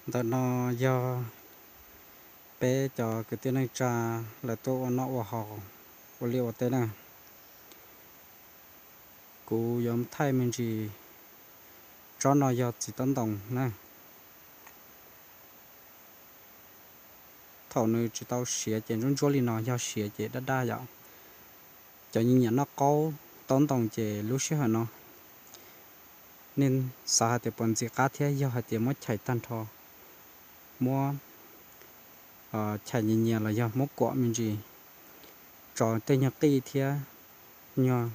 Ntawm no yog peb cov kwv tij neej tsa lawv tuaj ua noj ua haus, ua liaj ua teb na. Kuv yuav thaij me ntsis, tsob no yog txiv taub ntoos na. Thaum nws tsis tau siav ces ntsuab ntsuab li no, yog siav ces daj daj yom. Cov nyiam noj qaub taub ntoos ces lub sij hawm no nej xav hais tias puas ntxim qab thiab, yog hais tias muab chais tag nrho, muab chais nyias nyias los yog muab kuam me ntsis, tso tej nyuag qij thiab nyuag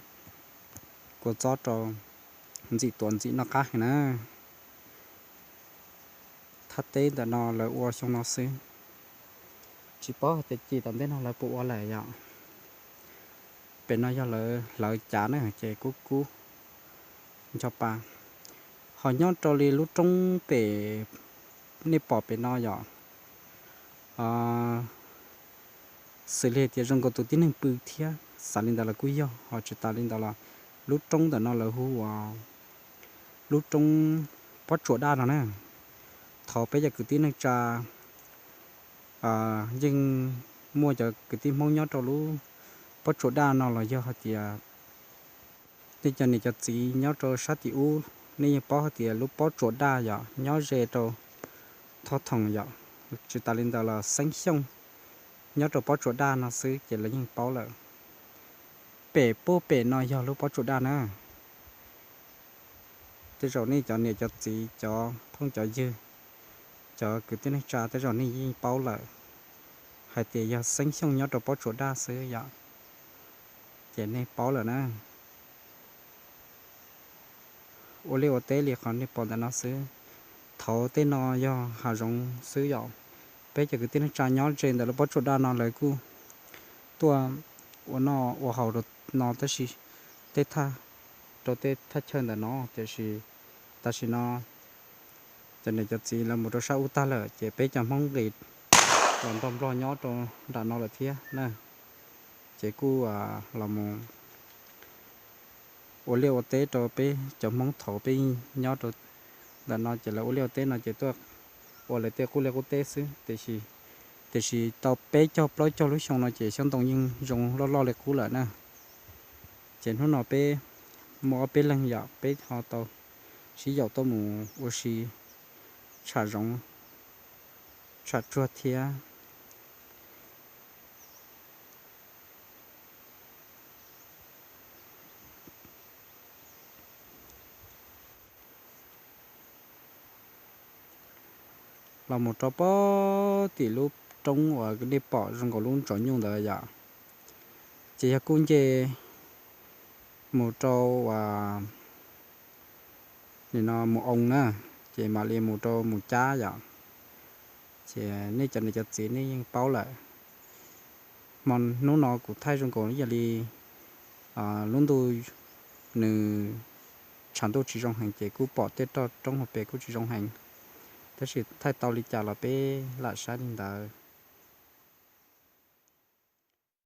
kua txob rau, ntxim tuav ntxim noj qab heev na. Thaj teb ntawm no lawv ua xyoo no xwb, tsis paub hais tias cim tom ntej no lawv puas ua lawm yom. Pem no yog lawv hlawv cav na ces kub kub ncho pa. Ho nyob rau li lub roob pem nej pom pem no yom, xws li tias zoo nkaus tus tib neeg pw thiab, xav li ntawd los kuj yog, ho tsis tas li ntawd los lub roob ntawm no lawv hu ua lub roob pob tsuas daj no na. Thaum peb cov kwv tij neej tsa yeej muaj cov kwv tij Hmoob nyob rau lub pob tsuas daj no los yog hais tias nej cov niam cov txiv nyob rau sab tim ub, nej yeej paub hais tias lub pob tsuas daj yom nyob ze rau Thoj Thoom yom, tsis tas li ntawd los Xeeb Xyooj nyob rau pob tsuas daj no xwb ces lawv yeej paub lawm. Pem puag pem no yog lub pob tsuas daj na. Tej zaum nej cov niam cov txiv, cov phooj cov ywg, cov kwv tij neej tsa tej zaum nej yeej paub lawm hais tias yog Xeeb Xyooj nyob rau pob tsuas daj xwb yom, ces nej paub lawm na. Ua liaj ua teb li qhov nej pom ntawm no xwb. Thaum tej no yog hav zoov xwb yom. Peb cov kwv tij neej tsa nyob ze ntawm lub pob tsuas daj no lawv kuj tuaj ua noj ua haus rau no tab sis tej thaj, rau tej thaj chaw ntawm no tiam sis tam sim no cov niam cov txiv lawv mus rau sab ub tag lawm ces peb cov Hmoob nqis los nrog Nplog nyob rau nram no lawm thiab na. Ces kuj los mus ua liaj ua teb rau peb cov Hmoob thaum peb nyob rau ntawm no ces lawv ua liaj ua teb no ces tuaj ua lawv tej qub liaj qub teb xwb. Tiam sis tau peb caug plaub caug lub xyoo no ces xyoob ntoo yeej zoo loj loj li qub lawm na. Ces hnub no peb muaj ob peb leeg yom, peb ho tau sib yaum tuaj mus ua si tsham zoov tsham tsuag thiab. Los mus rau pem tim lub roob uas nej pom zoo nkaus lub ntsaum nyuj ntawd yom, ces yog kuj nce mus rau nim no mus oo na, ces mam li mus rau mus cab yom. Ces nej cov niam cov txiv nej yeej paub lawm. Hmo hnub no kuv thaij zoo nkaus ib yam li lub ntuj nws tshav ntuj tsis zoo heev ces kuj pom tej roj roob hauv pes kuj tsis zoo heev, tab sis thaij tau li cas los peb lam saib li ntawd.